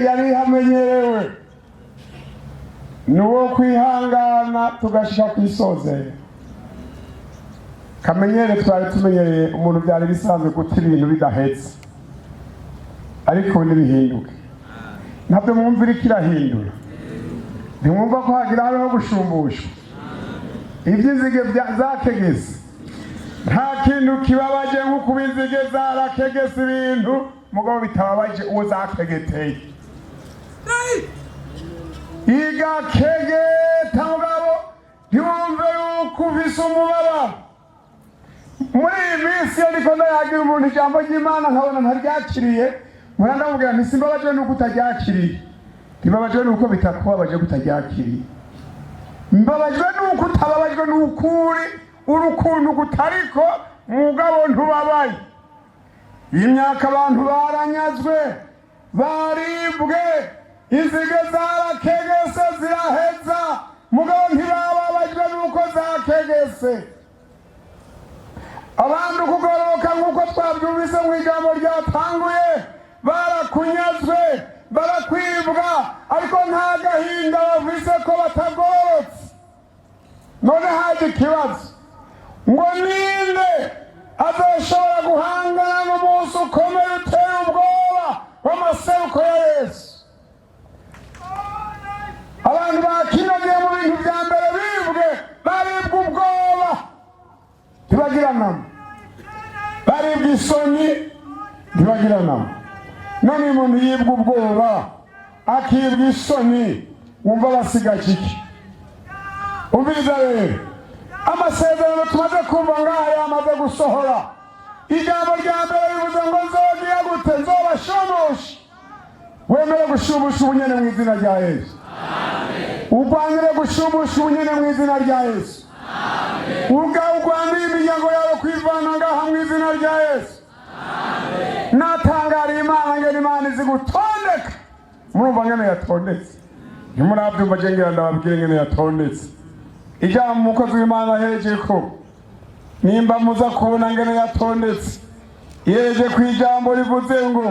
Yari hamenyerewe ni uwo kwihangana tugashika kwisozera. Kamenyere twari tumenyereye umuntu, byari bisanzwe guta ibintu bidahetse, ariko ubu ntibihinduke. Ntabyo mwumva, iriko irahindura. Ntimwumva ko hagira habeho gushumbushwa iby'inzige zakegese? Nta kintu kibabaje nko kuba inzige zarakegese ibintu, mugabo bitababaje uwo zakegeteye. Igakegeta, mugabo ntiwumve yuko ufise umubabaro. Muri iyi minsi, iyo ndiko ndayagira umuntu ijambo ry'Imana, nkabona ntaryakiriye, mpora ndamubwira nti: "Simbabajwe nuko utaryakiriye, ntibabajwe nuko bitakubabaje ko utaryakiriye, mbabajwe nuko utababajwe n'ukuri urukuntu kutariko, mugabo ntubabaye." Iyi myaka abantu baranyazwe, baribwe, inzige zarakegese ziraheza, mugabo ntibababajwe nuko zakegese. Abantu kugororoka, nk'uko twabyumvise mu ijambo ryatanguye, barakunyazwe, barakwibwa, ariko nta gahinda bafise ko batagororotse. None haje ikibazo ngo: ninde azoshobora guhangana n'umunsi ukomeye uteye ubwoba w'amaseruko ya Yesu? Abantu bakinagiye mu bintu bya mbere bibwe, baribwa ubwoba, ntibagiranama, baribwa isoni, ntibagiranama. None uyu muntu yibwa ubwoba, akibwa isoni, wumva basigaje iki? Umviriza rero, amasezerano tumaze kumva ngaha yamaze gusohora. Ijambo rya mbere rivuze ngo: "Nzogira gute? Nzobashumusha." Wemere gushumbusha ubunyene mu izina rya Yesu. Urwanire gushumbusha ubunyene mu izina rya Yesu. Urwanire imiryango yawe kwivana ngaha mu izina rya Yesu. Natangariye Imana ngene Imana izi gutondeka. Murumva ngene yatondetse? Ntimurabyumva? Je ngira ndababwire ngene yatondetse ijambo umukozi w'Imana ahereje ko nimba muza kubona ngene yatondetse. Yereje ku ijambo rivuze ngo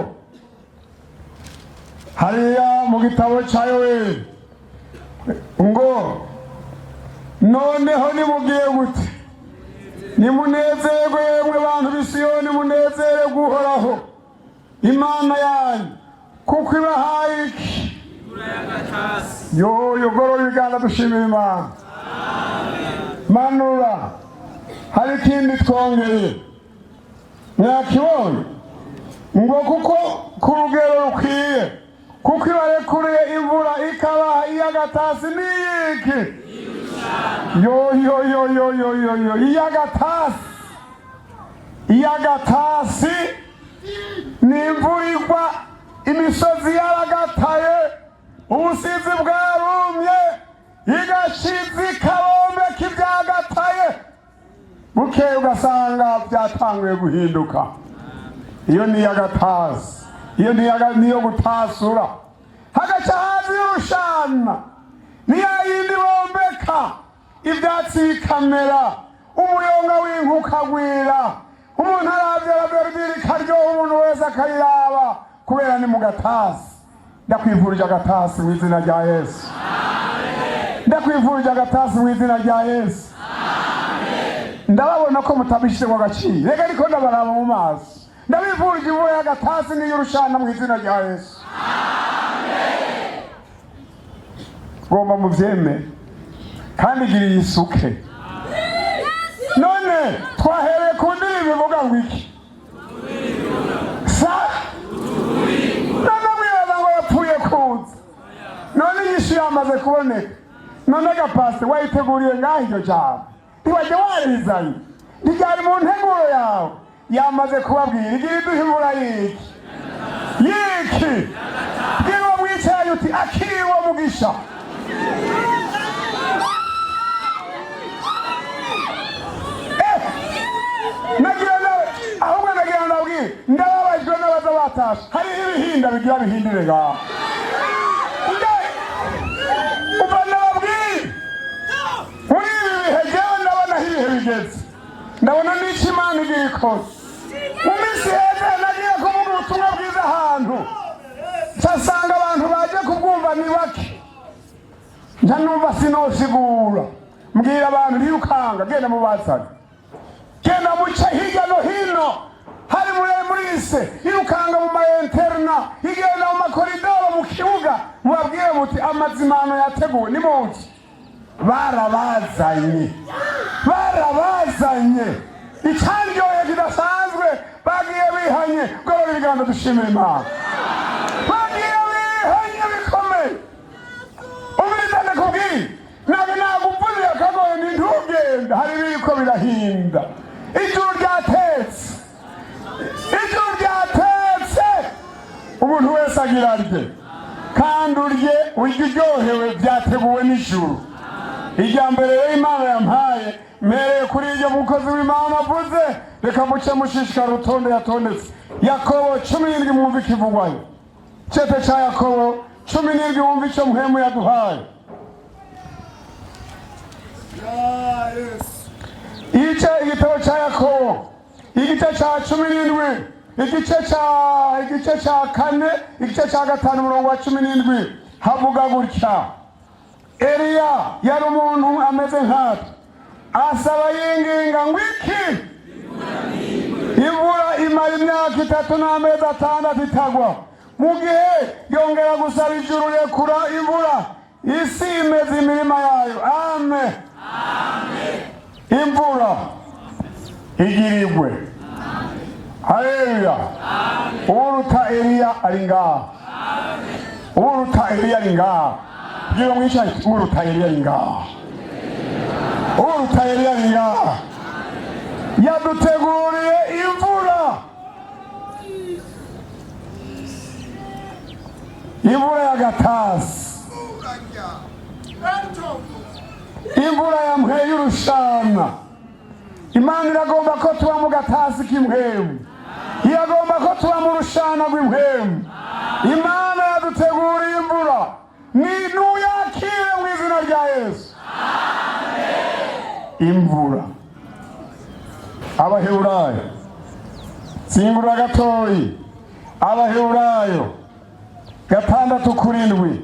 hariya mu gitabo cya Yoweri ngo: "Noneho nimugiye gute? Nimunezerwe yemwe bantu b'Isiyoni, munezere Guhoraho Imana yanyu, kuko ibahaye iki?" Yo yogorora ibiganza, dushimira Imana. Manura, hari ikindi twongeye, mwakibonye ngo: "Kuko ku rugero rukwiye, kuko ibarekuriye imvura, ikabaha iy'agatasi n'iyiki." Yo yo yo yo yo yo yo, iy'agatasi! Iy'agatasi ni imvura igwa imisozi yaragataye, ubusizi bwarumye, igashiza ikabombeka ibyagataye, bukeye ugasanga byatanguye guhinduka. Iyo ni iy'agatasi, iyo niyo gutasura. Hagaca haza y'urushana, ni ya yindi bombeka ibyatsi bikamera, umuyonga w'inka ukagwira, umuntu aravye verdure ikaryoha, umuntu wese akayiraba kubera ni mu gatasi. Ndakwifurije agatasi mu izina rya Yesu. Ndakwifurije agatasi mu izina rya Yesu. Ndababona ko mutabishyize agaciro, reka ariko ndabaraba mu maso. Ndabifurije imvura y'agatasi n'iy'urushana mu izina rya Yesu. Ngomba mubyemere kandi gira isuke. None twahereye ku ndirimbo ivuga ngo iki? Sa none mwibaza ngo yapfuye kuza? None inyishu yamaze kuboneka. None gapasi wayiteguriye ngaho iryo jambo, ntiwajya warizanye, ntiryari mu nteguro yawe. Yamaze kubabwira igira iduha imvura yiki yiki. Bwira uwo mwicaye uti: "Akiri uwo mugisha." Nagira nawe ahubwo nagira ndabwire, ndababajwe n'abaza batashe. Hariho ibihinda bigira bihindire ngaho. Umva ndababwire, muri ibi bihe jewe ndabona aho ibihe bigeze, ndabona n'icyo Imana igiye ikora. Mu minsi heza nagiye kuvuga ubutumwa bwiza ahantu, nsasanga abantu. Nsanga ni bake, nca numva sinosigura. Mbwira abantu: "Ntirukanga, genda mubazane, genda muce hirya no hino." Hari muremurise, irukanga mu ma internat, igenda mu makoridoro, mu kibuga, mubabwire muti: "Amazimano yateguwe, nimuzi." Barabazanye, barabazanye. Icyaryoye kidasanzwe, bagiye bihanye. Gorora ibiganza, dushimira Imana. Bagiye bihanye bikomeye. Umviriza ndakubwira, ntabwo nagupfunira akagoye, ni ntugenda. Hari ibiriko birahinda, ijuru ryatetse, ijuru ryatetse. Umuntu wese agira arye, kandi urye, urye uryohewe, byateguwe n'ijuru. Irya mbere rero Imana yampaye, mpereye kuri iryo mukozi w'Imana avuze, reka muce mushishikara urutonde yatondetse. Yakobo 17, mwumve ikivugwayo. Cete ca Yakobo 17, wumve icyo Mpwemu yaduhaye. Ya Yesu. Igice, igitabo cya Yakobo, igice cya 17, igice cya kane, igice cya gatanu, umurongo wa 17, havuga gutya: Eliya yari umuntu ameze nkatwe, asaba yinginga ngo iki? Imvura. Imara imyaka 3 n'amezi 6 itagwa. Mu gihe yongera gusaba, ijuru rekura imvura, isi imeze imirima yayo. Amen. Imvura igirirwe. Haleluya! Uruta Eliya ari ngaha, uruta Eliya ari ngaha. Bwira mwicaye: "Uruta Eliya ari ngaha, uruta Eliya ari ngaha." Yaduteguriye imvura, imvura y'agatasi, imvura ya mpweyu y'urushana. Imana iragomba ko tuba mu gatasi k'impwemu, iragomba ko tuba mu rushana rw'impwemu. Imana yaduteguriye imvura, ni nuyakire mu izina rya Yesu. Imvura. Abaheburayo, singura gatoyi, Abaheburayo 6 kuri 7.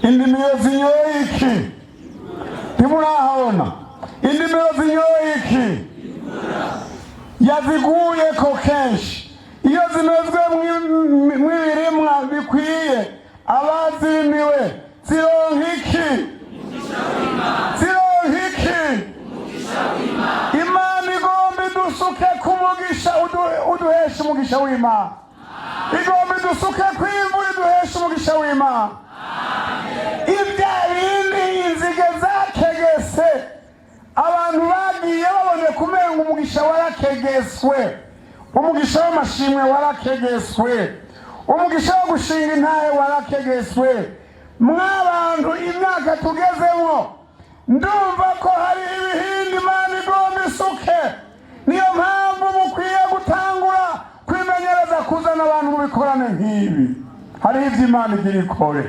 Indimiro zinyoye iki? Ntimurahabona? Indimiro zinyoye iki? Yaziguyeko kenshi. Iyo zimezwe mw'ibirimwa bikwiye, abazirimiwe zironka iki? Zironka iki? Imana igomba idusuke ku mugisha, uduhesha umugisha w'Imana. Igomba idusuke ku imvura, iduhesha umugisha w'Imana. Ibya bindi inzige zakegese, abantu bagiye babone kumenga umugisha warakegeswe, umugisha w'amashimwe warakegeswe, umugisha wo gushinga intahe warakegeswe. Mw'abantu, imyaka tugezemo, ndumva ko hari ibihindi Imana igomba isuke. Niyo mpamvu mukwiye gutangura kwimenyereza kuzana abantu mu bikorane nk'ibi. Hariho ibyo Imana igira ikore.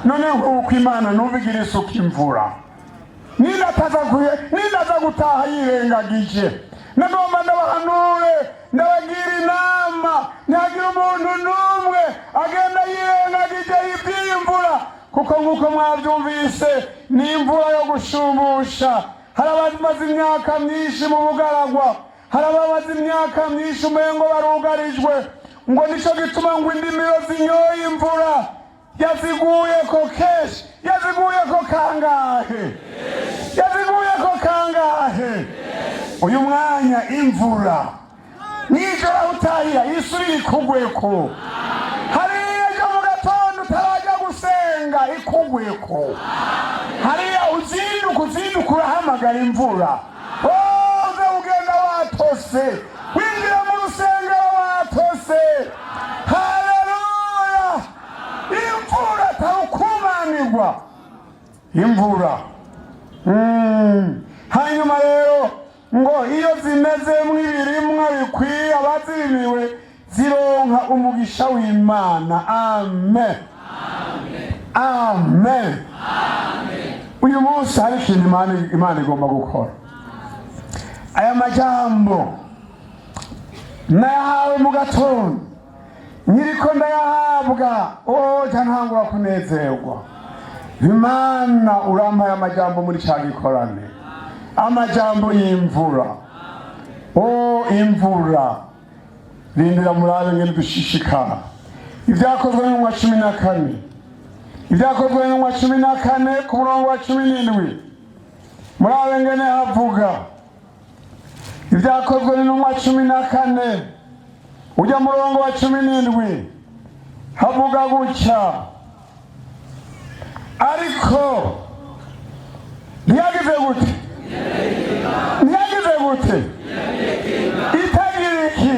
None nk'uko Imana numva igira isuka imvura, nindaza gutaha yirengagije? Nagomba ndabahanure, ndabagira inama: ntihagira umuntu n'umwe agenda yirengagije iby'iyi mvura, kuko nk'uko mwabyumvise, ni imvura yo gushumbusha. Hari abamaze imyaka myinshi mu bugaragwa, hari abamaze imyaka myinshi umengo barugarijwe. Ngo nicyo gituma ngo indimiro zinyoye imvura yaziguye ko kenshi. Yaziguye ko kangahe? Yaziguye ko kangahe? Uyu mwanya imvura nijoro aho utahira isubira ikugweko, hariya ejo mu gatondo utarajya gusenga ikugweko, hariya uzinduka, uzinduka urahamagara imvura. Uze ugenda watose, winjira mu rusengero watose. Haleluya! Imvura atawukumanirwa imvura. Hanyuma rero ngo iyo zimezemwo ibirimwa bikwiye, abazirimiwe zironka umugisha w'Imana. Amen, amen. Uyu munsi hari ikintu Imana igomba gukora. Aya majambo nayahawe mu gatondo. Nkiriko ndayahabwa, oja ntangura kunezerwa. Imana, urampaye amajambo muri ca gikorane, amajambo y'imvura. O imvura, rindira murabe ngene dushishikara. Ibyakozwe n'intumwa 14, Ibyakozwe n'Intumwa 14 ku murongo wa 17, murabe ngene havuga. Ibyakozwe n'Intumwa 14, ujya murongo wa 17, havuga gutya: "Ariko ntiyagize gute? Ntiyagize gute? Itagira iki?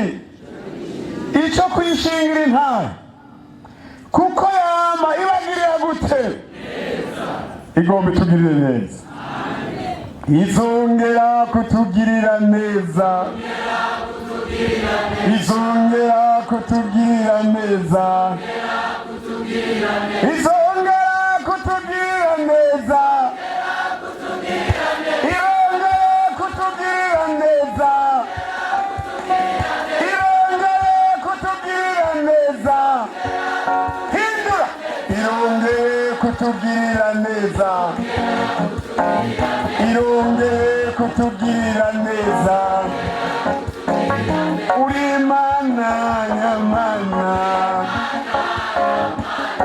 Icyo kwishingira intahe, kuko yama ibagirira gute? Igomba itugirire neza, izongera kutugirira neza, izongera kutugirira neza, izongera kutugirira neza, irongera kutugirira neza, irongera kutugirira neza. Hindura, irongeye kutugirira neza, irongeye kutugirira neza. Uri Imana nyamana,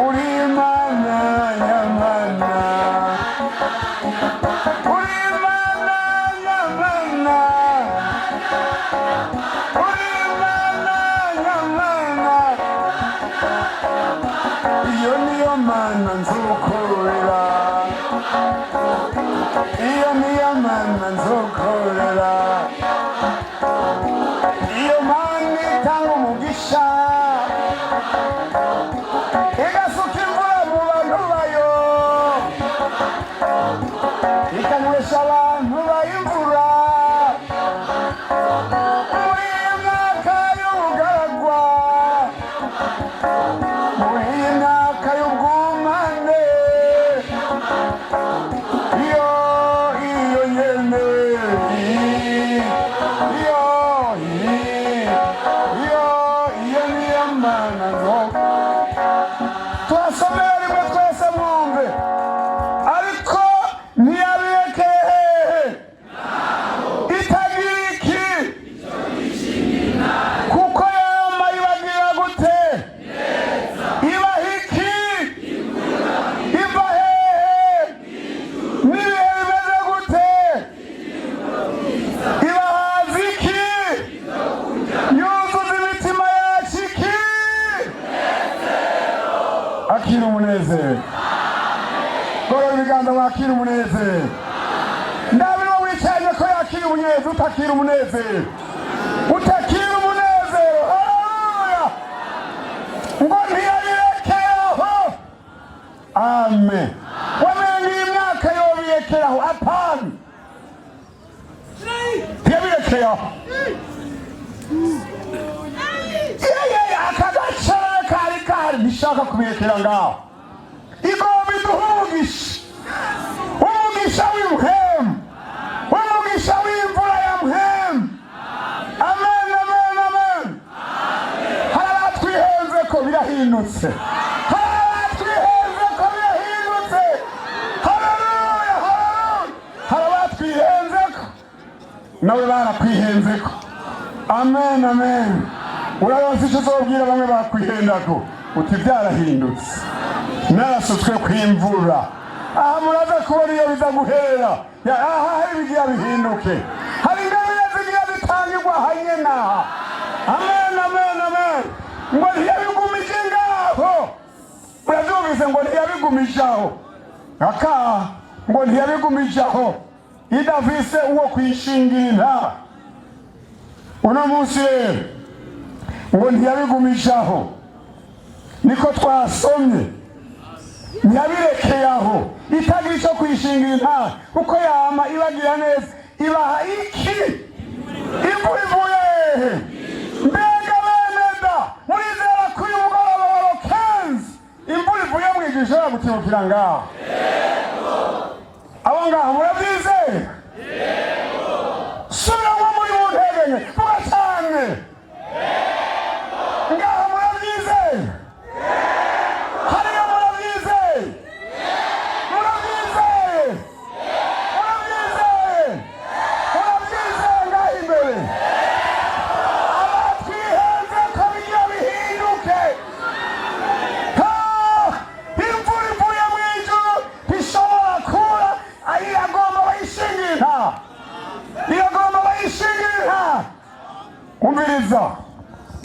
uri Imana nyamana, uri Imana nyamana, uri Imana nyamana. Iyo niyo Mana nzokorera, iyo niyo Mana nzokorera, iyo Mana itanga umugisha, igasuka imvura mu bantu bayo, ikanywesha abantu bayo imvura muri iyi myaka y'ubugaragwa, muri iyi myaka y'ubwumane. Iyo iyo nyene, iyo iyo iyo niyo Mana nzo." Tuhasomera rimwe twese mwumve. "Ariko ntiyabirekeye hehe? Itagira iki? Kuko yama ibagira gute? Ibaha iki? Iva hehe? N'ibihe bimeze gute? Ibahaza iki? Yuzuza imitima yacu iki? Akira umunezero. Gorora ibiganza, wakira umunezero. Ndabona wicaye ko yakira umunezero. Utakira umunezero, utakira umunezero. Haleluya! Ngo ntiyabirekeraho. Amen. Wamenye iyi myaka yobirekeraho? Apana, ntiyabirekeraho. Yeye aka gacere kari kahari, ntishaka kubirekera ngaho. Igomba iduha umugisha, umugisha w'impwemu, umugisha w'imvura ya mpwemu. Amen, amen, amen. Hari abatwihenze ko birahindutse, hari abatwihenze ko birahindutse. Haleluya, haleluya! Hari abatwihenze ko, nawe barakwihenze ko. Amen, amen. Uraronse icyo uzobwira bamwe bakwihendako, uti: "Byarahindutse, narasutswe kw'imvura." Aha muraza kubona iyo biza guhera. Aha hari ibigira bihinduke, hari ingabire zigira zitangirwa hanye naha. Amen, amen, amen. Ngo ntiyabigumije ngaho. Urabyumvise? Ngo ntiyabigumije aho. Aka ngo ntiyabigumije aho, idafise uwo kwishingira inta. Uno munsi rero ngo ntiyabigumije aho, niko twasomye. Ntiyabirekeye aho, itagira icyo kwishingira intahe, kuko yama ibagira neza. Ibaha iki? Imvura ivuye hehe? Mbega bene da, murizera ko uyu mugoroba wa le 15 imvura ivuye mu ijuru ishobora gutibukira ngaho? Abo ngaho murabyizera? Subiramo muri mu ntege nke, vuga cyane. Ngaho murabyizera?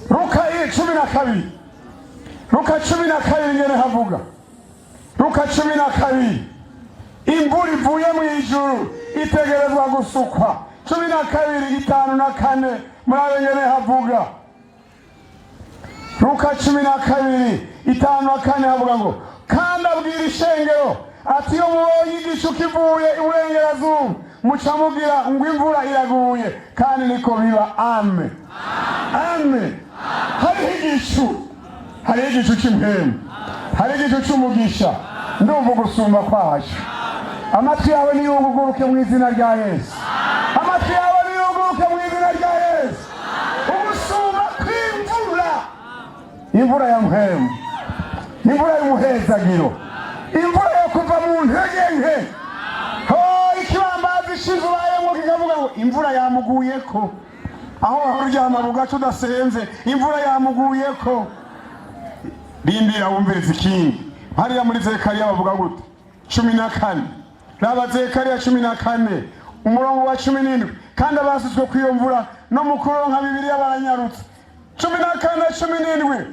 Luka 12, Luka 12, ngene havuga Luka 12, imvura ivuye mu ijuru itegerezwa gusukwa. 12:54, murabe ngene havuga. Luka 12:54 havuga ngo: "Kandi abwira ishengero ati: 'Iyo mubonye igicu kivuye iburengerazuba, muca mugira ngo imvura iraguye, kandi niko biba.'" Ame, ame. Hariho igicu, hariho igicu cy'impemu, hariho igicu cy'umugisha. Ndumva ugusumba kwacu. Amatwi yawe niyuguruke mu izina rya Yesu. Amatwi yawe niyuguruke mu izina rya Yesu. Ugusumba kw'imvura, imvura ya mpemu, imvura y'umuhezagiro, imvura yo kuva mu ntege nke. Ho ikibambazi c'inzu ubayemwo kikavuga ngo imvura yamuguyeko. Aho wahora uryama bugaca udasenze, imvura yamuguyeko. Rindira wumviriza ikindi. Hariya muri Zekariya bavuga gute? 14. Raba Zekariya 14, umurongo wa 17. Kandi abasutswe kw'iyo mvura no mu kuronka Bibiliya baranyarutse. 14:17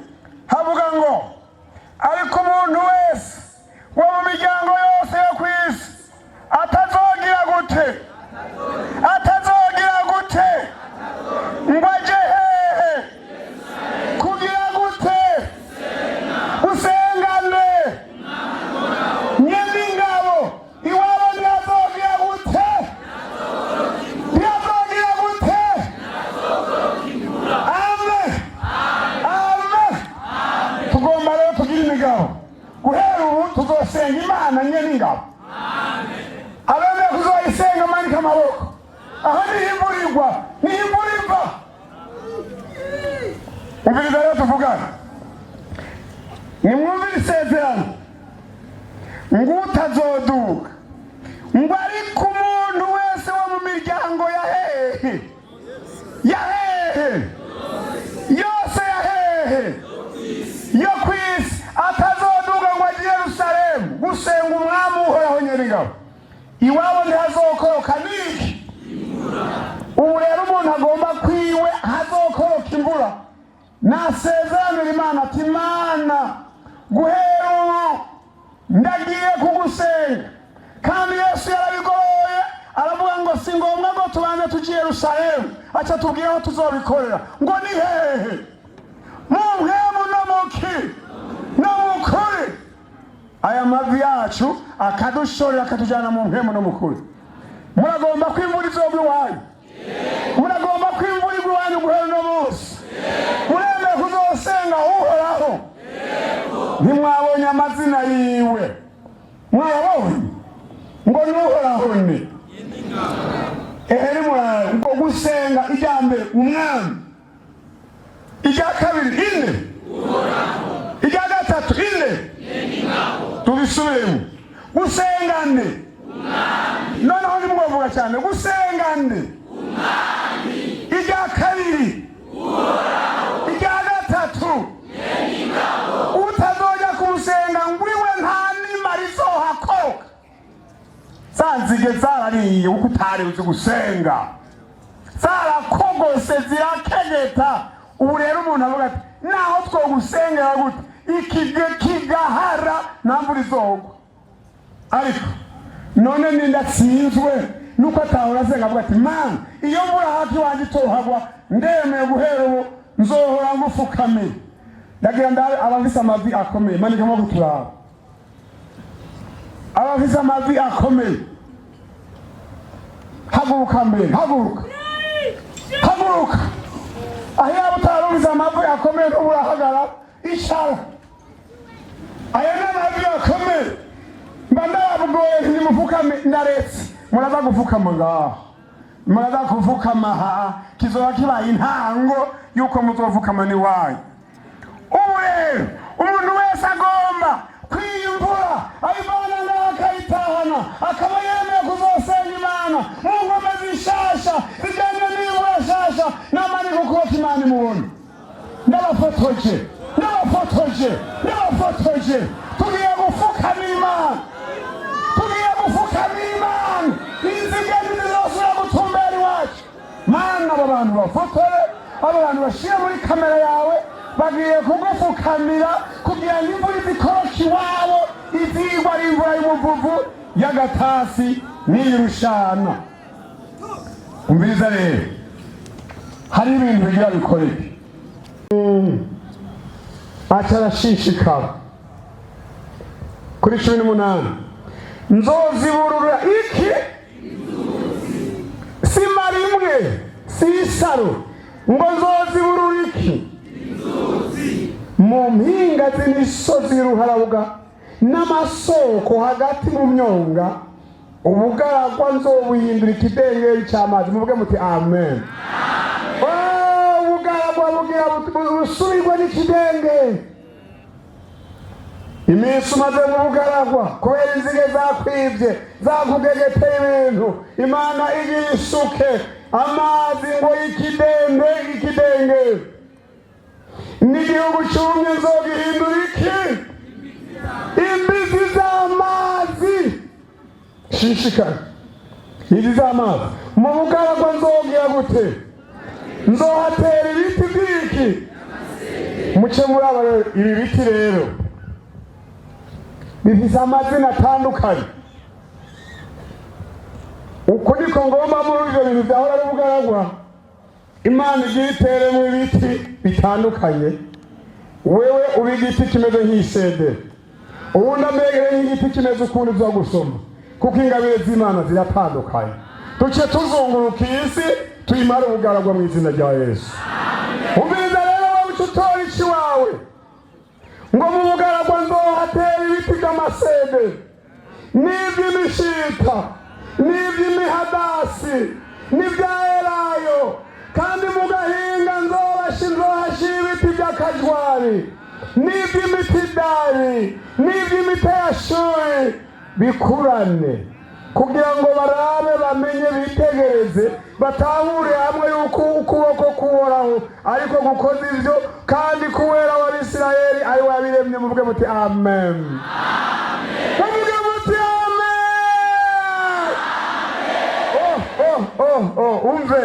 havuga ngo: "Ariko umuntu wese wo mu miryango yose yo ku isi atazogira gute? Atazogira gute? Ngo aje hehe? Kugira gute? Usengane nyene ingabo, iwabo ntiyazogira gute? Ntiyazogira gute?" Amen, amen. Tugomba rero tugira imigabo. Guhera ubu tuzosenga Imana nyene ingabo. Abemeye kuzoyisenga, manika amaboko. Aho niho imvura igwa, niho imvura iva. Umviriza rero tuvugana, nimwumvire isezerano ngo utazoduka ngo: "Ariko umuntu wese wo mu miryango ya hehe? Ya hehe? Yose ya hehe? Yo ku isi, atazoduga ngo ajye i Yerusalemu gusenga Umwami Uhoraho Nyiringabo, iwabo ntihazokoroka niki?" Ubu rero umuntu agomba kwiwe hazokoroka imvura, nasezeranira Imana ati: "Imana, guhera ubu ndagiye kugusenga." Kandi Yesu yarabigoroye, aravuga ngo si ngombwa ngo tubanze tujye i Yerusalemu, aca tubwire aho tuzobikorera. Ngo ni hehe? Mu mpemu no muki? No mu kuri. Aya mavi yacu akadushorera, akatujyana mu mpemu no mu kuri. Muragomba ko imvura izogwa iwanyu? Muragomba ko imvura igwa iwanyu guhera uno munsi? Muremeye kuzosenga Uhoraho? Ntimwabonye amazina yiwe? Mwayabonye? Ngo ni Uhoraho ni ehe nimurabe ngo gusenga: irya mbere Umwami, irya kabiri ine, irya gatatu ine. Tubisubiremo. Gusenga nde? Noneho nimwavuga cyane. Gusenga nde? Irya kabiri, irya gatatu. Utazojya kumusenga ngo iwe nta nima rizohakoka. Za nzige zarariye uko utari uzi gusenga, zarakogose, zirakegeta. Ubu rero umuntu avuga ati: "Naho twogusengera gute, ikige kigahara, nta mvura izogwa." Ariko none ninda atsinzwe nuko atahora asenga, avuga ati: "Mana, iyo mvura hafi iwanjye itohagwa, ndemeye guhera ubu nzohora ngufukamiye." Ndagira ndabe abafise amavi akomeye, manika amaboko turaba abafise amavi akomeye. Haguruka mbere, haguruka, haguruka. Aho yaba utarumvise amavi akomeye, n'ubu urahagarara. Icara. Aya ni amavi akomeye. Mba ndababgoye ntimufukame, ndaretse. Muraza gufukama ngaho, muraza gufukama ha, kizoba kibaye intango yuko muzofukama n'iwanyu. Ubu rero umuntu wese agomba kwiyimvura ayivana ngaho akayitahana, akaba yemeye kuzosenga Imana mu ngoma zishasha zijyanye n'imvura shasha, namanika ukuboko, Imana imubona. Ndabafotoje, ndabafotoje, ndabafotoje. Tugiye gufukama Imana, tugiye gufukama Imana. Inzige ntizizosubira gutumbera iwacu. Mana, aba bantu bafotore. Abo bantu bashira muri kamera yawe bagiye kugufukamira kugira ngo imvura izikoroke iwabo, izigwa ari imvura y'umuvuvu, y'agatasi n'iy'urushana. Umviriza rero, hari ibintu bigira bikoreke. Aca arashishikara kuri 18: "Nzoziburura iki?" Sima rimwe, si isaro. Ngo nzoziburura iki? Mu mpinga z'imisozi y'uruharabuga n'amasoko hagati mu myonga. Ubugaragwa nzobuhindura ikidengeri cy'amazi. Muvuge muti amen. Oh, ubugaragwa bugira busubirwe n'ikidengeri. Iminsi umaze mu bugaragwa kubera inzige zakwibye, zakugegeteye ibintu, Imana igiye isuke amazi ngo ikidende, ikidengeri. N'igihugu cyumye nzogihindura iki? Imbizi z'amazi. Shishikara, izi z'amazi. Mu bugaragwa nzogira gute? Nzohatera ibiti by'iki? Muce muri aba rero. Ibi biti rero bifise amazina atandukanye. Uku niko ngomba muri ivyo bintu vyahora ari ubugaragwa, Imana igiye iteremo ibiti bitandukanye. Wewe uba igiti kimeze nk'isederi, uwundi ameze nk'igiti kimeze ukundi. Uza gusoma, kuko ingabire z'Imana ziratandukanye. Duce tuzunguruka iyi si, tuyimare ubugaragwa mu izina rya Yesu. Umviriza rero, wowe uca utora ikiwawe. Ngo mu bugaragwa nzohatera ibiti by'amasederi n'iby'imishita n'iby'imihadasi n'ibya elayo, kandi mu gahinga nzohashyira ibiti by'akajwari n'iby'imitidari n'iby'imiteyashuri, bikurane, kugira ngo barabe, bamenye, bitegereze, batahure hamwe yuko ukuboko kuhoraho ariko gukoze ibyo, kandi kubera w'Abisirayeli ari we wabiremye. Muvuge muti amen. Muvuge muti amen. Oh, oh, oh, oh! Umve,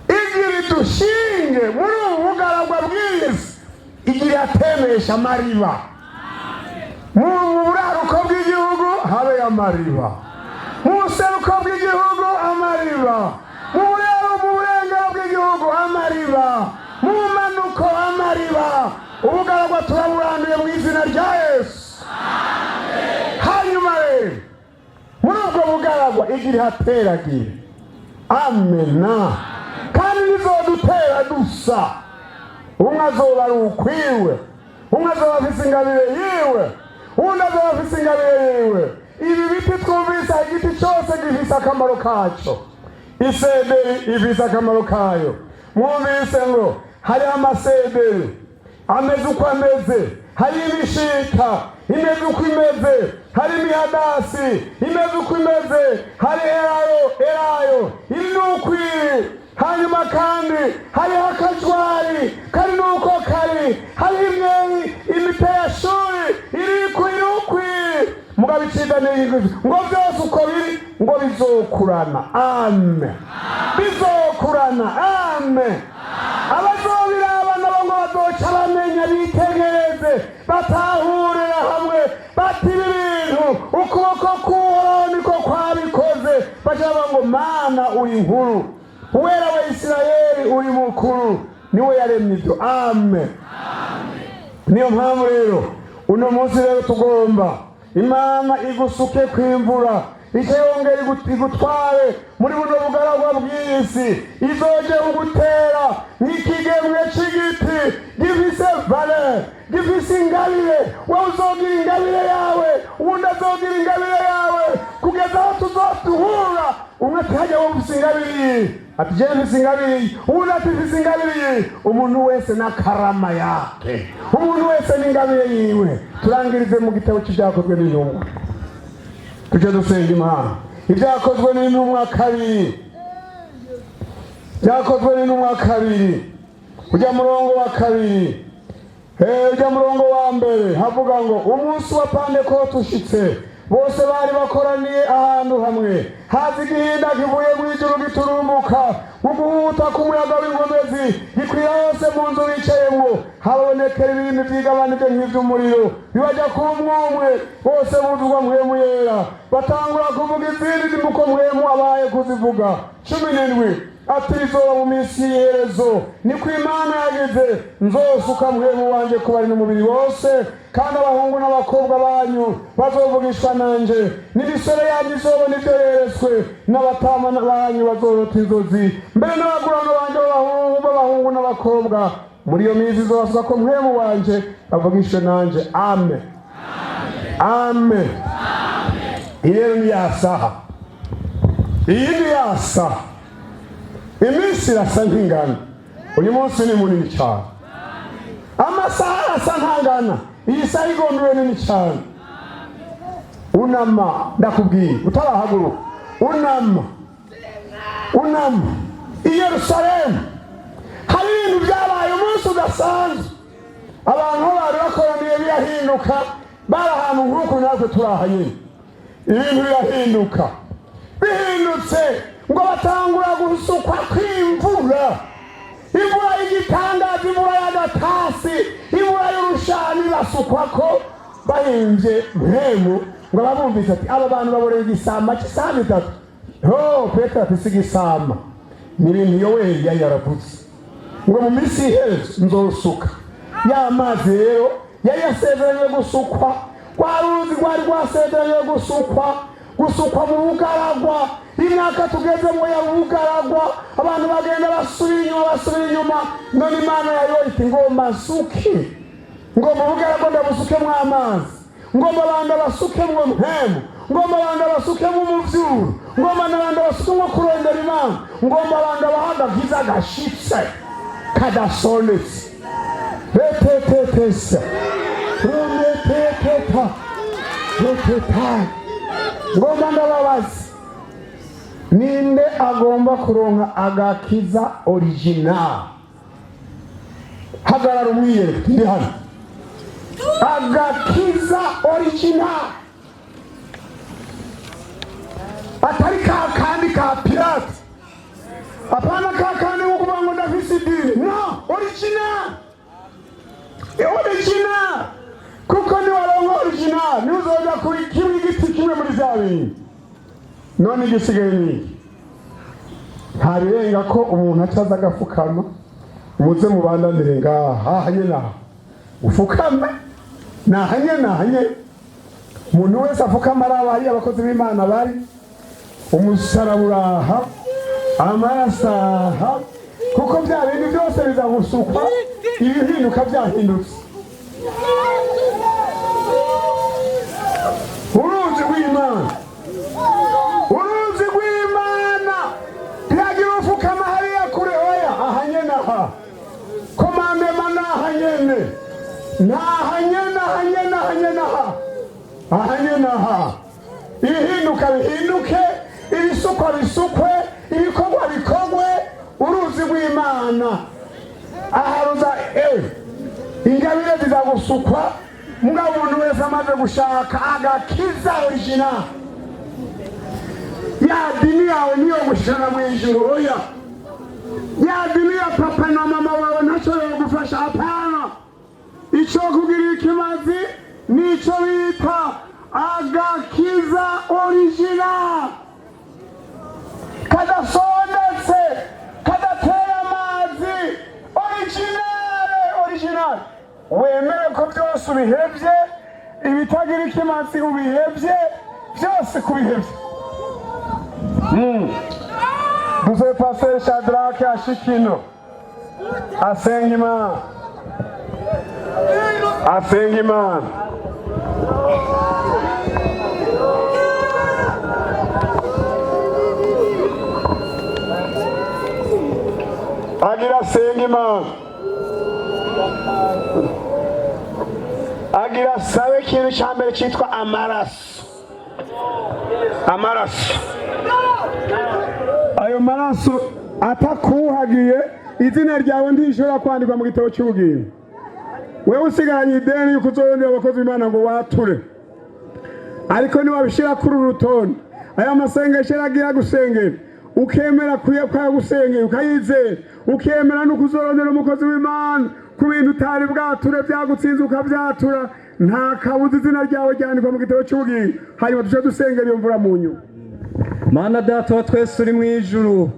igira idushinge muri ubu bugaragwa bw'isi, igira atemesha amariba. Mu buraruko bw'igihugu habe amariba, mu buseruko bw'igihugu amariba, mu burero, mu burengero bw'igihugu amariba, mu manuko amariba. Ubugaragwa turaburanduye mu izina rya Yesu. Hanyuma rero muri ubwo bugaragwa igira ihateragiye. Amena. Kandi nizodutera dusa. Umwe azoba ari ukwiwe, umwe azoba afise ingabire yiwe, uwundi azoba afise ingabire yiwe. Ibi biti twumvise, igiti cyose gifise akamaro kacyo. Isederi ifise akamaro kayo. Mwumvise ngo hariho amasederi ameze uko ameze, hari imishita imeze uko imeze, hari imihadasi imeze uko imeze, hari elayo. Elayo iri ni uko iri. Hanyuma kandi hariho akajwari kari nuko kari, hariho imyeyi, imiteyashuri iri uko iri. Mugabo iciza ni ngo byose uko biri ngo bizokurana. Amen. Bizokurana. Amen. Abazobiraba nabo ngo bazoca bamenya, bitegereze, batahurira hamwe bati: "Ibi bintu ukuboko k'Uhoraho niko kwabikoze." Baca bavuga ngo: "Mana, uri nkuru, Uwera wa Isirayeli, uri mukuru, niwe yaremye ibyo." Amen. Niyo mpamvu rero uno munsi rero tugomba Imana igusuke kw'imvura, icyo yongera igutware muri buno bugaragwa bw'isi, izoje kugutera nk'ikigemwe c'igiti gifise valeur, gifise ingabire. Wowe uzogira ingabire yawe, uwundi azogira ingabire yawe, kugeza aho tuzoduhura. Umwe ati: "Hajya wowe ufise ingabire iyi." Ati: "Jewe mfise ingabire iyi." Uwundi ati: "Mfise ingabire iyi." Umuntu wese n'akarama yake, umuntu wese n'ingabire yiwe. Turangirize mu gitabo c'Ibyakozwe n'Intumwa, tujye dusenga Imana. Ibyakozwe n'Intumwa 2, Byakozwe n'Intumwa 2, ujya murongo wa 2, ujya murongo wa 1, havuga ngo: umunsi wa Pantekote ushitse, Bose bari bakoraniye ahantu hamwe. Haza igihinda kivuye mu ijuru giturumbuka, uguhuta k'umuyaga w'inkomezi, gikwira hose mu nzu bicayemwo. Habonekera ibintu vyigabanije nk'ivy'umuriro, bibaja ku umwe. Bose buzuzwa Mpwemu Yera, batangura kuvuga izindi ndimi uko Mpwemu abaye kuzivuga. 17, ati: "Bizoba mu minsi y'iherezo, niko Imana yagize, nzosuka Mpwemu wanje ku bari n'umubiri wose, kandi abahungu n'abakobwa banyu bazovugishwa nanje, n'imisore yanyu izobona ibyo yeretswe, n'abatama banyu bazorota inzozi, mbere n'abagurano banje b'abahungu n'abakobwa. Muri iyo minsi izobasuka ko Mpwemu wanje, bavugishwe nanje." Amen, amen. Iyi rero ni ya saha, iyi ni ya saha. Iminsi irasa nk'ingana, uyu munsi ni munini cyane, amasaha arasa nk'angana. Iyi saha igomba ibe nini cyane. Unama, ndakubwiye, utarahaguruka, unama, unama. I Yerusalemu hari ibintu byabaye umunsi udasanzwe. Abantu bari bakoraniye birahinduka. Bari ahantu nk'uku natwe turi aha nyine, ibintu birahinduka. Bihindutse, ngo batangura gusukwa kw'imvura, imvura y'igitangaza, imvura y'agatasi, imvura y'urushani. Basukwa ko bahimbye Mpwemu, ngo ababumvise ati: "Aba bantu baboreye igisama cy'isaha 3." Ho Petero ati: "Si igisama, ni ibintu Yoweri yari yaravuze ngo mu minsi y'iherezo nzosuka ya mazi." Rero yari yasezeranywe gusukwa, rwa ruzi rwari rwasezeranywe gusukwa mu bugaragwa. Imyaka tugezemo ya bugaragwa, abantu bagenda basubira inyuma, basubira inyuma. None Imana yayo iti: "Ngomba nsuke, ngomba ubugaragwa ndabusukemwo amazi, ngomba abantu basukemwo Mpwemu, ngomba abantu basukemwo umuvyuro, ngomba n'abantu basukemwo kurondera Imana, ngomba abantu baha agakiza gashitse kadasonetse." Retetetesa rumeteteta reteta. Ngomba ndababaza: ninde agomba kuronka agakiza original? Hagarara umwiyereke, ndi hano. Agakiza original, atari ka kandi ka pirate, apana ka kandi ko kuvuga ngo ndafise idini. No, original, original, kuko niwaronka original niuzoja kuri kimwe igiti kimwe muri vya bintu. None igisigaye ni iki? Nta birenga ko umuntu acaza agafukama. Muze mubandanire ngaha, aha nyene, aha ufukame, naha nyene, aha nyene. Umuntu wese afukama araba hariya abakozi b'Imana bari. Umusaraba uraha, amaraso aha, kuko bya bindi byose biza gusukwa, ibihinduka byahindutse. Uruzi rw'Imana, uruzi rw'Imana, ntiyagira ufukama hariya kure. Oya, aha nyene, aha commandement, ni aha nyene, ni aha nyene, aha nyene, aha nyene, aha, aha nyene, aha. Ibihinduka bihinduke, ibisukwa bisukwe, ibikorwa bikorwe. Uruzi rw'Imana aha ruza, ewe ingabire ziza gusukwa. Mugabo umuntu wese amaze gushaka agakiza original, ya dini yawe niyo gushikana mu ijuru? Oya. Ya dini ya papa na mama wawe ntacyo yogufasha, hapana. Icyo kugira ikimazi nico bita agakiza original, kadasondetse, kadateye amazi, original, original. Wemere ko byose ubihebye, ibitagira ikimazi ubihebye byose, kubihebye. Duze Pasteur Shadrake ashikino asenga Imana, asenga Imana. Agira asenga Imana, agira asabe ikintu cya mbere cyitwa amaraso. Amaraso, ayo maraso atakuhagiye, izina ryawe ntishobora kwandikwa mu gitabo cy'ubugingo. Wewe usigaranye ideni yuko uzorondera abakozi b'Imana ngo wature. Ariko niwabishyira kuri uru rutonde, aya masengesho aragira gusengera, ukemera kuyagusengera, ukayizera, ukemera no kuzorondera umukozi w'Imana ku bintu utari bwature byagutsinze, ukabyatura, nta kabuza izina ryawe ryandikwa mu gitabo cy'ubugingo. Hanyuma duce dusengera iyo mvura mu nyuma. Mana Data wa twese uri mu ijuru,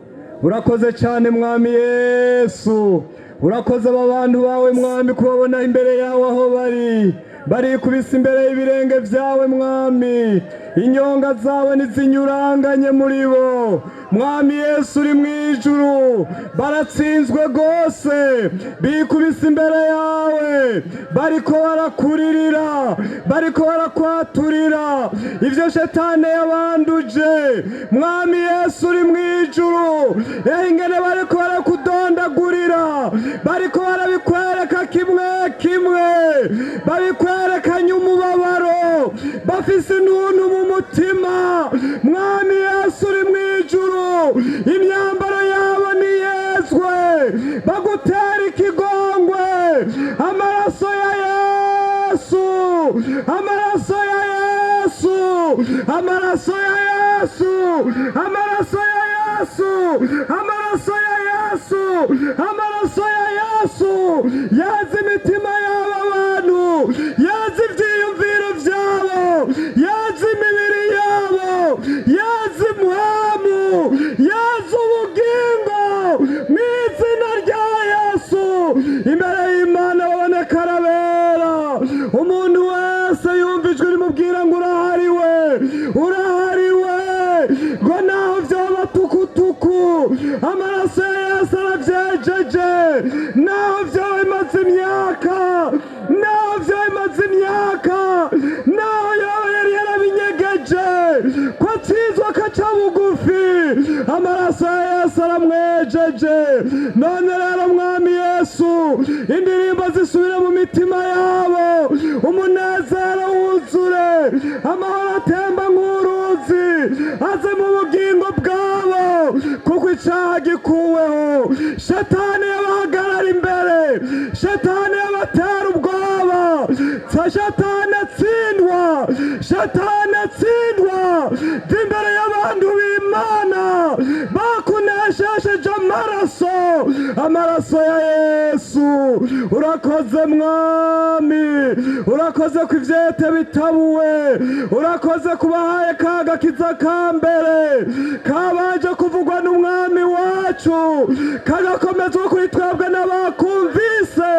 urakoze cyane, Mwami Yesu. Urakoze aba bantu bawe, Mwami, kubabona imbere yawe aho bari, barikubise imbere y'ibirenge byawe, Mwami. Inyonga zawe ntizinyuranganye muri bo, Mwami Yesu uri mu ijuru. Baratsinzwe rwose, bikubise imbere yawe, bariko barakuririra, bariko barakwaturira ibyo shetani yabanduje. Mwami Yesu uri mu ijuru, ingene bariko barakudondagurira, bariko barabikwereka kimwe kimwe, babikwerekanye umubabaro, bafise intuntu mu mutima. Mwami Yesu uri mu ijuru, imyambaro yabo niyezwe, bagutera ikigongwe. Amaraso ya Yesu, amaraso ya Yesu, amaraso ya Yesu, amaraso ya Yesu, amaraso ya Yesu, amaraso ya Yesu yazi imitima y'aba bantu, yazi ibyiyumviro byabo, yazi imibiri yabo, yazi impwemu, yazi ubugingo. Mu izina rya Yesu, imbere y'Imana baboneka arabera. Umuntu wese yumva ijwi rimubwira ngo urahariwe, urahariwe, ngo naho byaba tukutuku, amaraso ya Yesu arabyejeje. Naho byaba bimaze imyaka, naho byaba bimaze imyaka, naho yaba yari yarabinyegeje, ko atsinzwe akaca bugufi, amaraso ya Yesu aramwejeje. None rero, Mwami Yesu, indirimbo zisubire mu mitima yabo, umunezero wuzure, amahoro atemba nk'uruzi aze mu bugingo bwabo, kuko icyaha gikuweho. Shetani yabahagarara imbere, shetani yabatera ubwoba, shetani atsindwa, shetani atsindwa imbere y'abantu b'Imana bakuneshesheje amaraso, amaraso ya Yesu. Urakoze, Mwami, urakoze ku ivyete bitabuwe, urakoze kubahaye ka gakiza ka mbere kabanje kuvugwa n'Umwami wacu, kagakomezwa kuri twebwe n'abakumvise.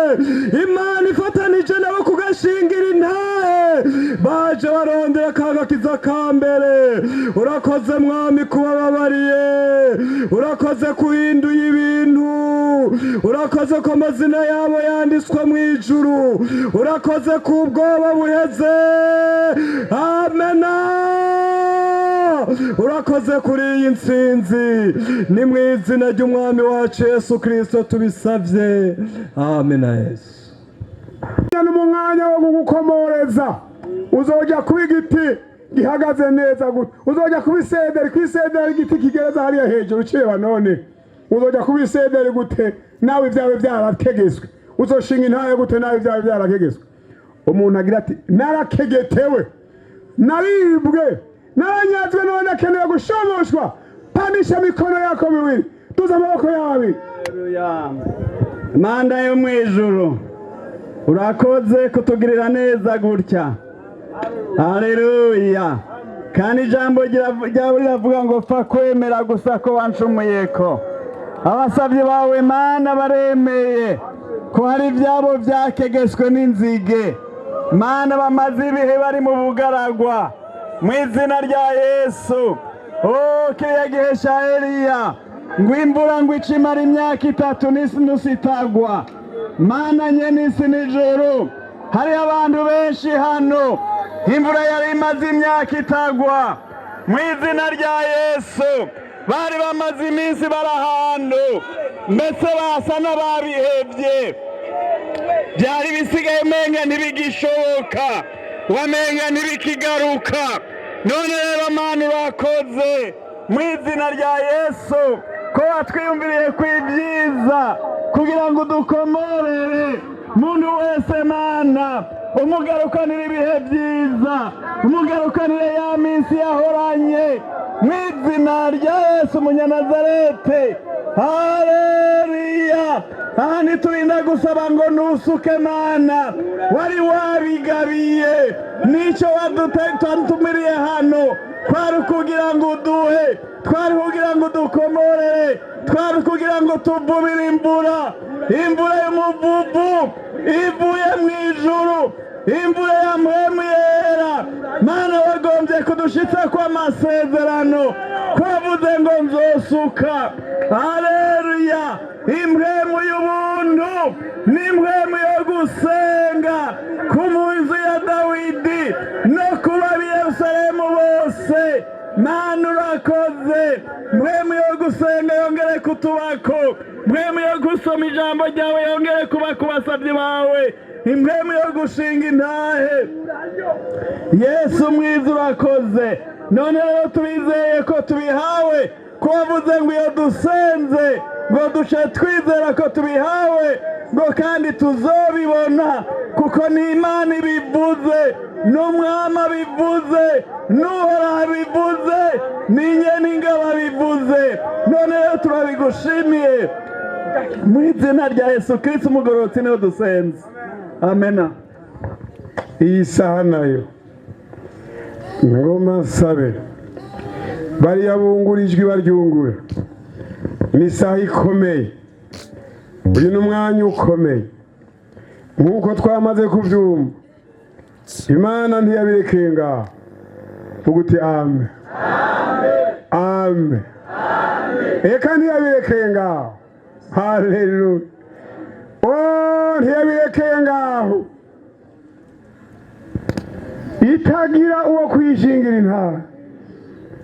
Imana ifatanije nabo kugashingira intahe, baje barondera ka gakiza ka mbere. Urakoze, Mwami, kubababariye, urakoze kuhinduye ibintu, urakoze ko amazina yabo yanditswe mu ijuru, urakoze ku bwoba buheze. Amena. Urakoze kuri iyi ntsinzi. Ni mu izina ry'Umwami wacu Yesu Kirisito tubisabye. Amena, Yesu. Ni mu mwanya wo kugukomoreza. Uzojya kuba igiti gihagaze neza gute? Uzojya kuba isederi? Ku isederi, igiti kigereza hariya hejuru ukireba. None uzojya kuba isederi gute nawe ibyawe byarategetswe? Uzoshinga intahe gute nawe ibyawe byarategetswe? Umuntu agira ati: "Narakegetewe, naribwe, naranyazwe, none akeneye gushoboshwa." Pandisha mikono yako miwili, tuza amaboko yawe abiri. Mana yo mu ijuru, urakoze kutugirira neza gutya. Haleluya! Kandi ijambo ryawe riravuga ngo pfa kwemera gusa ko wancumuyeko. Abasabyi bawe, Mana, baremeye ko hari ibyabo byakegeswe n'inzige. Mana, bamaze ibihe bari mu bugaragwa. Mu izina rya Yesu, oh, kiriya gihe cya Eliya, ngo imvura ngo icimara imyaka 3 n'inusu itagwa. Mana nyene isi n'ijuru, hari abantu benshi hano imvura yari imaze imyaka itagwa. Mu izina rya Yesu, bari bamaze iminsi bari ahantu mbese basa n'ababihebye, byari bisigaye umenga ntibigishoboka, wamenga ntibikigaruka. None rero, Mana, urakoze mu izina rya Yesu ko watwiyumviriye ku ibyiza kugira ngo udukomorere muntu wese, Mana. Mana, umugarukanire ibihe byiza, umugarukanire ya minsi yahoranye, mu izina rya Yesu Umunyanazarete. Haleluya! Aha ntiturinda gusaba ngo nusuke, Mana, wari wabigabiye. Nicyo wadutumiriye hano kwari ukugira ngo uduhe, twari kugira ngo udukomorere, twari kugira ngo tuvubire imvura, imvura y'umuvuvu ivuye mu ijuru, imvura ya Mpwemu Yera. Mana, wagombye kudushitsa kw'amasezerano, kwavuze ngo nzosuka, haleluya, impwemu y'ubuntu n'impwemu yo gusenga ku nzu ya Dawidi no kuba Yerusalemu bose. Mana, urakoze. Mpwemu yo gusenga yongere kutubako, mpwemu yo gusoma ijambo ryawe yongere kuba ku basabyi bawe, impwemu yo gushinga intahe. Yesu mwiza, urakoze. None rero tubizeye ko tubihawe, ko wavuze ngo iyo dusenze ngo duce twizera ko tubihawe, ngo kandi tuzobibona, kuko ni Imana ibivuze, n'Umwami abivuze, n'Uhoraho abivuze, n'Inyeningabo abivuze. None rero turabigushimiye mu izina rya Yesu Kristo umugororotsi niwe dusenze, amena. Iyi saha nayo ngoma nsabe bariya bungura ijwi baryungura. Ni isaha ikomeye, uyu ni umwanya ukomeye. Nk'uko twamaze kubyumva, Imana ntiyabirekeye ngaho. Vuga uti amen, amen. Eka ntiyabirekeye ngaho. Haleluya! Oh, ntiyabirekeye ngaho. Itagira uwo kuyishingira intara,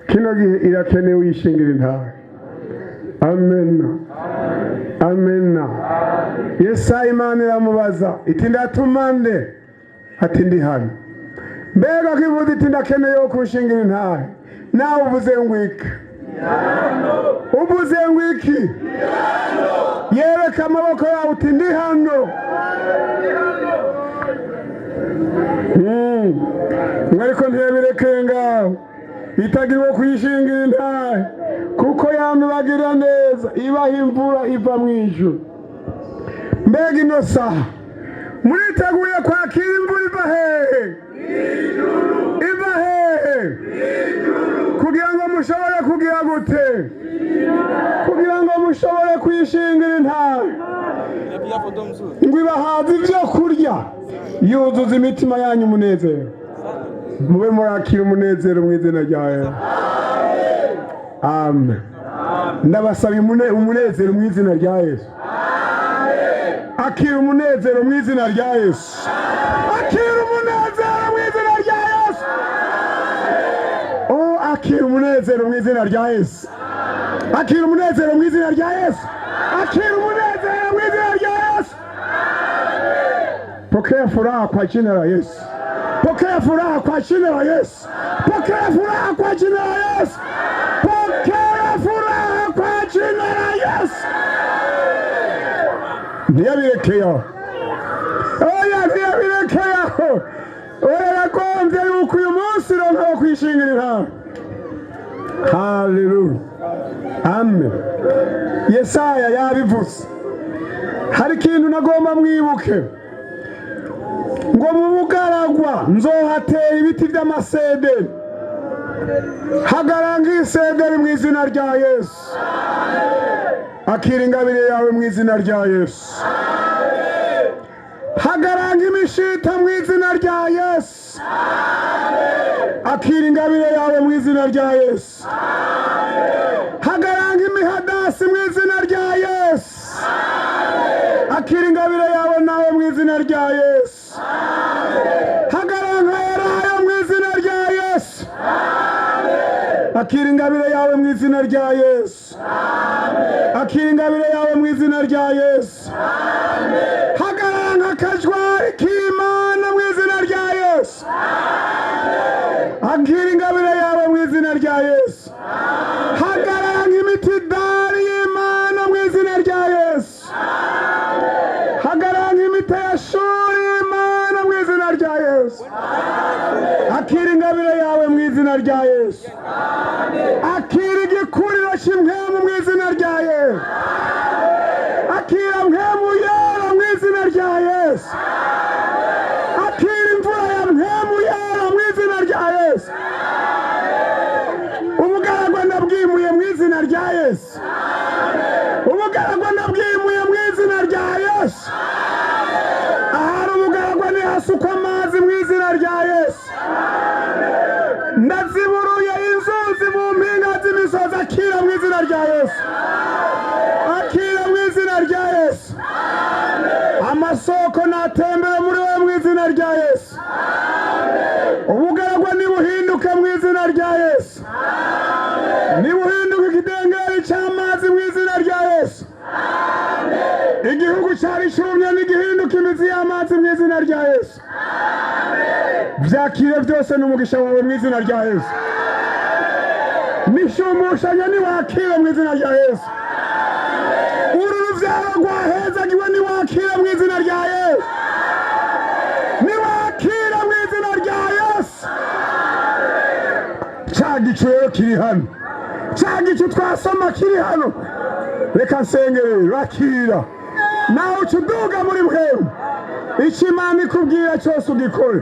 kino gihe irakenewe uyishingira intara. Amena, amena. Yesaya, Imana iramubaza iti: "Ndatuma nde?" Ati: "Ndi hano." Mbega ko ivuze iti: "Ndakeneye wo kunshingira intahe," nawe uvuze ngo iki? Uvuze ngo iki? Yereka amaboko yawe uti: "Ndi hano." Ngo ariko ntiyabirekeye ngaho. Itagira uwo kuyishingira intahe, kuko yamibagirira neza, ibaha imvura iva mu ijuru. Mbega ino saha muriteguye kwakira imvura iva hehe? Iva hehe? Kugira ngo mushobore kugira gute? Kugira ngo mushobore kuyishingira intahe, ngo ibahaze ibyo kurya, yuzuza imitima yanyu umunezero. Mube murakira umunezero mu izina rya Yesu, amen. Ndabasaba umunezero mu izina rya Yesu. Akira umunezero mu izina rya Yesu. Akira umunezero mu izina rya Yesu. Oh, akira umunezero mu izina rya Yesu. Akira umunezero mu izina rya Yesu. Akira umunezero mu izina rya Yesu. Pokea furaha kwa jina la Yesu. Pokea furaha kwa jina la Yesu. Pokea furaha kwa jina la Yesu. Pokea furaha kwa jina la Yesu. Ntiyabirekeyo, oya, ntiyabirekeyo. Oya, yagombye yuko uyu munsi uronka wo kwishingira intahe. Haleluya, amen. Yesaya yabivuze. Hari ikintu nagomba mwibuke, ngo mu bugaragwa nzohatera ibiti by'amasederi. Hagaranga isederi mu izina rya Yesu. Akira ingabire yawe mu izina rya Yesu. Hagaranga imishita mu izina rya Yesu. Akira ingabire yawe mu izina rya Yesu. Hagaranga imihadasi mu izina rya Yesu. Akira ingabire yawe nawe mu izina rya Yesu. Hagaranga elayo mu izina rya Yesu. Akira ingabire yawe mu izina rya Yesu. Akira ingabire yawe mu izina rya Yesu. Hagaranga akajwari k'Imana mu izina rya Yesu. Akira ingabire yawe mu izina rya Yesu. Hagaranga imitidari y'Imana mu izina rya Yesu. Hagaranga imiteyashuri y'Imana mu Yesu. Akira ingabire yawe mu izina rya Yesu. Akira igikuriro cy'impwemu mu izina rya Yesu. Akira mpwemu yera mu izina rya Yesu. Akira imvura ya mpwemu yera mu izina rya Yesu. Ubugaragwa ndabwimuye mu izina rya Yesu. Ubugaragwa ndabwimuye mu izina rya Yesu. Ahari ubugaragwa ntihasukwa amazi mu izina rya Yesu. Ndaziburuye inzuzi mu mpinga z'imisozi. Akira mu izina rya Yesu. Akira mu izina rya Yesu. Amasoko natembere muri wowe mu izina rya Yesu. Ubugaragwa nibuhinduke mu izina rya Yesu. Nibuhinduke ikidengeri cy'amazi mu izina rya Yesu. Igihugu cyari cyumye nigihinduka imizi y'amazi mu izina rya Yesu. Byakire byose n'umugisha wawe mu izina rya Yesu. Nishumushanyo niwakire mu izina rya Yesu. Uru rubyaro rwahezagiwe niwakire mu izina rya Yesu. Niwakire mu izina rya Yesu. Cya gicu rero kiri hano, cya gicu twasoma kiri hano. Reka nsenge rero. Akira nawe, uca uduga muri bwewe. Icyo Imana ikubwira cyose ugikore.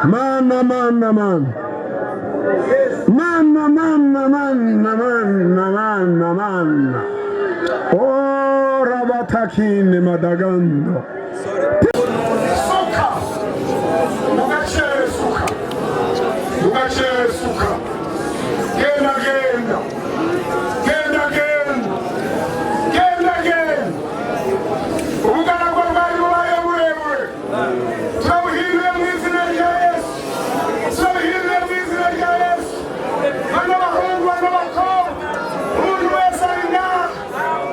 Mana, mana, mana, mana, mana, mana, mana, mana, mana. Ora batakine madagando. Suka mugacere, suka mugacere, suka. Genda, genda, genda, genda, genda, genda. Ubugaragwa bwari bubaye burebure, turabuhinduye mu izina rya Yesu. Turabuhinduye mu izina rya Yesu. Bana bahungu, bana bakobwa, umuntu wese ari ngaha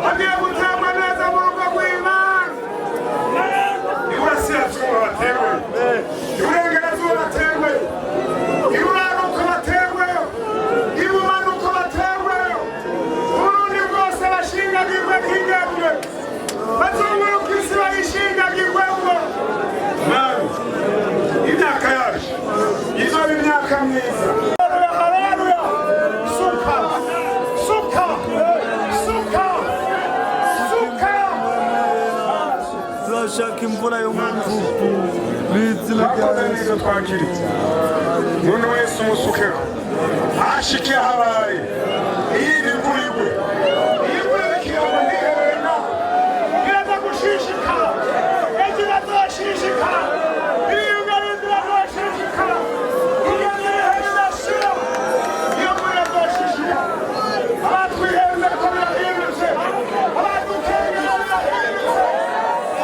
agiye guterwa neza mu rugo rw'Imana. Iburasirazuba baterwe, iburengerazuba baterwe, iburaruko baterwe, ibumanuko baterwe, Uburundi bwose bashingagirwe nk'ingemwe, bazunguruka isi bayishingagirwemo. Mana, imyaka yacu izoba imyaka myiza. Haleluya! Suka, suka, suka, suka! Turashaka imvura yo mu mvubu mu izina rya Mwakoze Yesu. neza. Twakiritse umuntu wese umusukeho ashike habaye. Iyi ni imvura igwe, iyi mvura y'ikiyabo ntihena, iraza gushishikara. Ejo irazoshishikara, iyunga rindi irazoshishikara, ingendo ibihe bidashira. Iyo mvura irazoshishikara. Abatwihenda ko birahindutse, abadukengera birahindutse,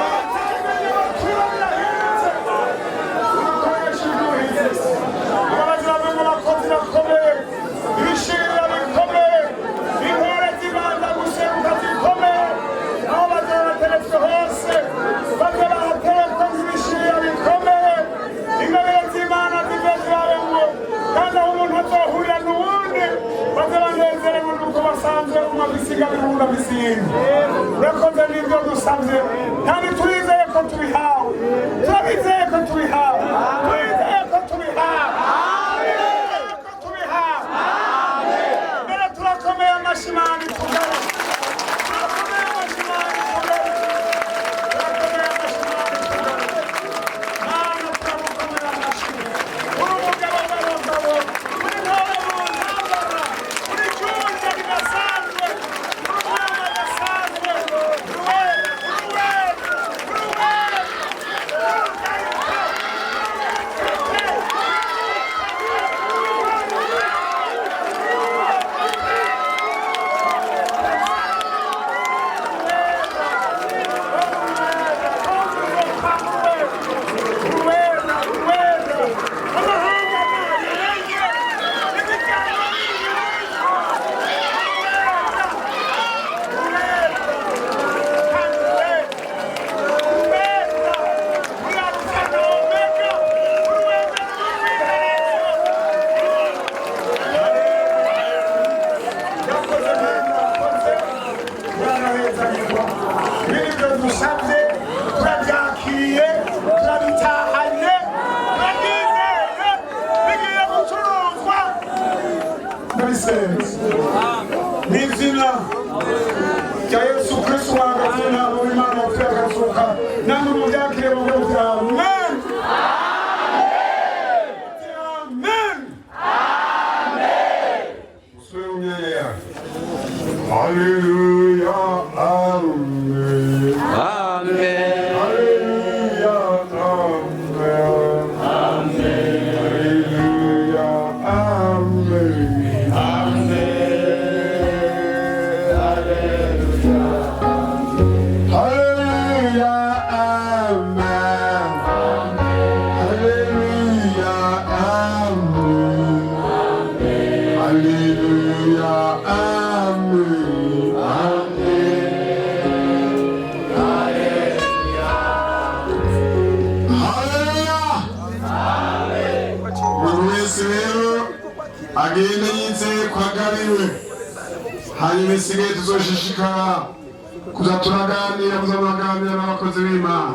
abateganya batura birahindutse. Ukoresha ubuhinzi, abaziramwe mu bakozi bakomeye, ibishirira bikomeye, intore zibanza guseruka zikomeye. Aho bazaba bateretswe hose, baze bahaterekwe nk'ibishirira bikomeye. Ingabire z'Imana zive zibabemwo, kandi aho umuntu azohurira n'uwundi baze banezerewe nuko basanzwe umwe afise ingabire, uwundi afise iyindi. Urakoze n'ibyo dusabye, kandi turizeye ko tubihawe. Turabizeye ko tubihawe. Turizeye ko tubihawe. Turizeye ko tubihawe. Mbere turakomeye amashyi Imana itugare. Turakomeye amashyi Imana itugare. Turakomeye amashyi Imana itugare. Mana, turagukomera amashyi. Uri umugabo w'abagabo, uri intore mu ntambara, uri icyunge ridasanzwe, uri umwami adasanzwe, uri uwera, uri uwera, uri uwera. Mubyakire mu buryo bwa amen. Amen. Musubire mu myanya yanyu. Haleluya, amen. Amen. Haleluya, amen. Haleluya, amen. Haleluya, amen. Haleluya, amen. Haleluya, amen. Haleluya. Umuntu wese rero agende yizeye ko agabiwe, hanyuma isigaye tuzoshishikara kuza turaganira, kuza muraganira n'abakozi b'Imana.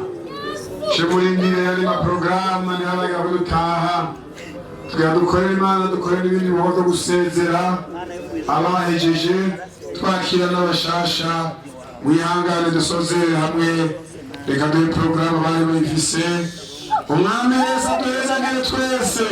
Shemurindire yari maporogaramu ntihabaga ko dutaha, tugira dukorere Imana, dukorere n'ibindi bikorwa byo gusezera abahejeje, twakira n'abashasha. Mwihangane dusozere hamwe, reka duhe porogaramu bari bayifise. Umwami wese aduhezagire twese.